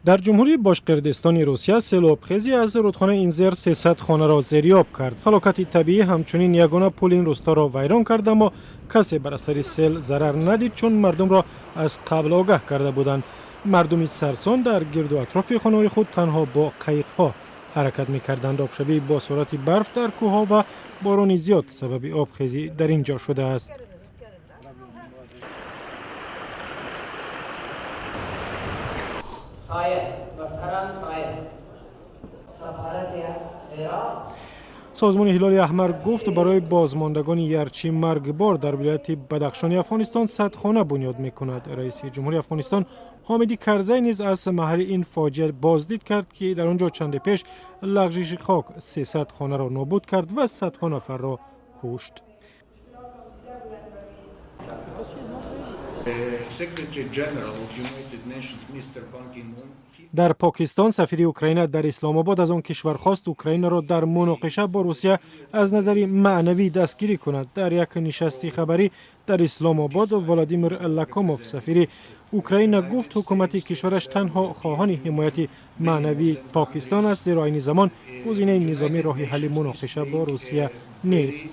Дар Ҷумҳурии Бошқирдистони Русия селу обхезӣ аз рудхонаи Инзер 300 хонаро зериоб кард. Фалокати табиӣ ҳамчунин ягона пули ин рӯсторо вайрон кард, аммо касе бар асари сел зарар надид, чун мардумро аз қабл огаҳ карда буданд. Мардуми сарсон дар гирду атрофи хонаҳои худ танҳо бо қайиқҳо ҳаракат мекарданд. Обшавӣ бо суръати барф дар кӯҳҳо ва борони зиёд сабаби обхезӣ дар ин ҷо шудааст. Созмони Ҳилоли Аҳмар гуфт, барои бозмондагони ярчи маргбор дар вилояти Бадахшони Афғонистон 100 хона бунёд мекунад. Раиси ҷумҳури Афғонистон Ҳомиди Карзай низ аз маҳалли ин фоҷиа боздид кард, ки дар он ҷо чанде пеш лағжиши хок 300 хонаро нобуд кард ва садҳо нафарро кушт. Дар Покистон сафири Украина дар Исломобод аз он кишвар хост, Украинаро дар муноқиша бо Русия аз назари маънавӣ дастгирӣ кунад. Дар як нишасти хабарӣ дар Исломобод Владимир Лакомов, сафири Украина, гуфт, ҳукумати кишвараш танҳо хоҳони ҳимояти маънавии Покистон аст, зеро айни замон гузинаи низомӣ роҳи ҳалли муноқиша бо Русия нест.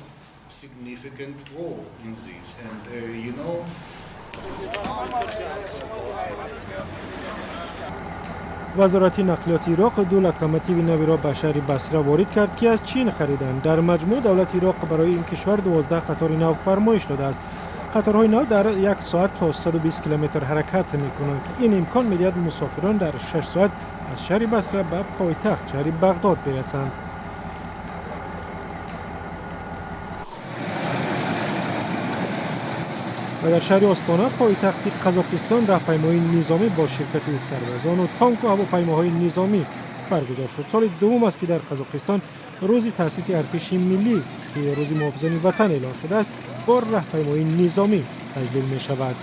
Вазорати нақлиёти Ироқ ду локомотиви навиро ба шаҳри Басра ворид кард, ки аз Чин хариданд. Дар маҷмӯъ давлати Ироқ барои ин кишвар 12 қатори нав фармоиш додааст. Қаторҳои нав дар як соат то 120 километр ҳаракат мекунанд, ки ин имкон медиҳад мусофирон дар 6 соат аз шаҳри Басра ба пойтахт, шаҳри Бағдод, бирасанд. Ва дар шаҳри Остона, пойтахти Қазоқистон, раҳпаймоии низомӣ бо ширкати сарбозону танку ҳавопаймоҳои низомӣ баргузор шуд. Соли дуввум аст, ки дар Қазоқистон рӯзи таъсиси артиши миллӣ, ки рӯзи муҳофизони ватан эълон шудааст, бо раҳпаймоии низомӣ таҷлил мешавад.